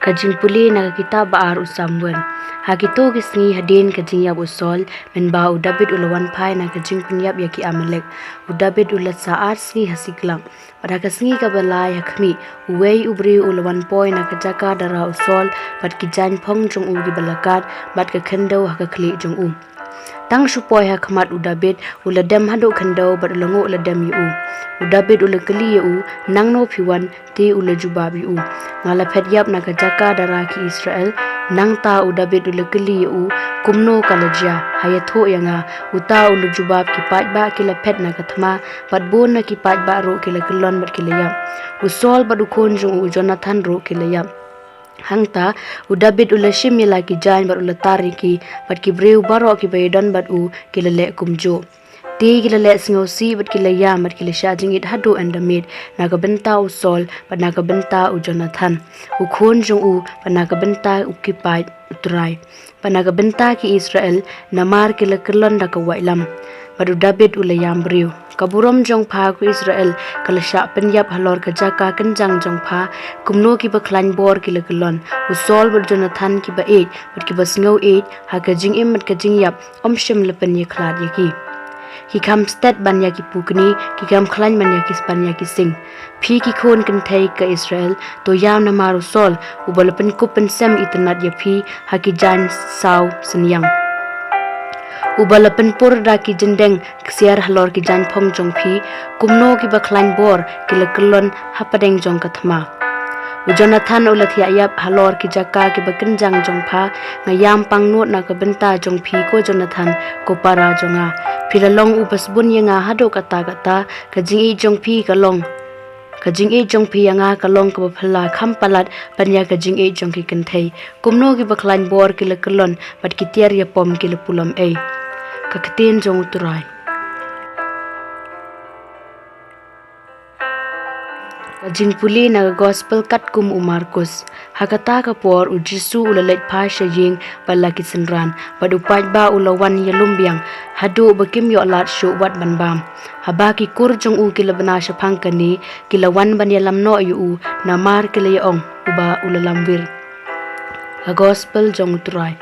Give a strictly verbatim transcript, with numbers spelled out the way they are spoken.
Ka jingpule na ka kitab ba ar u Samuel. Ha kito ki sngi hadien ka jingïap u Saul, mynba u David u la wan phai na ka jingpynïap ïa ki Amalek, u David u la sah ar sngi ha Siklag. Bad ha ka sngi kaba lai ha khmih, uwei u briew u la wan poi na ka jaka dara u Saul, bad ki jaiñ phong jong u kiba la kad, bad ka khyndew ha ka khlieh jong u. Tang shu poi ha khmat u David, u la dem haduh khyndew bad u la nguh la dem ïa u. U David u la kylli ïa u, "Nangno phi wan?" Te u la jubab ïa u, "Nga la phet ïap na ka jaka dara ki Israel." Nangta u David u la kylli ïa u, "Kumno ka la jia? Ha ïathuh ïa nga." Uta u la jubab, "Ki paidbah ki la phet na ka thma, bad bun na ki paidbah ruh ki la kyllon bad ki la ïap. U Saul bad u khun jong u, u Jonathan ruh ki la ïap." Hangta u David u la shim ïa la ki jaiñ bad u la tar ïa ki, bad ki briew baroh kiba ïadon bad u ki la leh kumjuh. Te ki la leh sngewsih bad ki la ïam bad ki la shah jingit haduh ynda miet, na ka bynta u Saul bad na ka bynta u Jonathan, u khun jong u, bad na ka bynta u ki paid u Trai, bad na ka bynta ki Israel, namar ki la kyllon da ka waitlam. Bad u David u la ïam briew. Ka burom jong pha ko Israel ka la shah pynïap halor ka jaka kynjang jong pha, kumno kiba khlaiñ bor ki la kyllon. U Saul bad u Jonathan kiba ïeit bad kiba sngew ïeit, ha ka jingim bad ka jingïap, ym shym la pynïakhlad ïa ki. Ki kham stet ban ïa ki pukni, ki kham khlaiñ ban ïa ki span ïa ki sing. Phi ki khun kynthei ka Israel, to ïam namar u Saul, uba la pynkup pynsem itynnad ïa phi ha ki jaiñ saw synñiang, uba la pynpur da ki jyndeng ksiar halor ki jaiñ phong jong phi, kumno kiba khlaiñ bor ki la kyllon hapdeng jong ka thma. U Jonathan u la thiah ïap halor ki jaka kiba kynjang jong pha. Nga ïam pangnud na ka bynta jong phi ko Jonathan, ko para jong nga. Phi la long uba sbun ïa nga haduh katta katta. Ka jingïeit jong phi ka long, ka jingïeit jong phi ïa nga ka long kaba phylla kham palat ban ïa ka jingïeit jong ki kynthei. Kumno kiba khlaiñ bor ki la kyllon, bad ki tiar ïapom ki la pulom ei. Ka ktien jong u Trai. Ka jingpule na ka gospel katkum u Markus. Ha kata ka por u Jisu u la leit phai sha ïing bad la ki synran, bad u paidbah u la wan ïalum biang, haduh ba kim ïoh lad shuh wat ban bam. Haba ki kur jong u ki la bna shaphang kane, ki la wan ban ïalam noh ïa u, namar ki la ïa ong, uba u la lamwir. Ka gospel jong u Trai.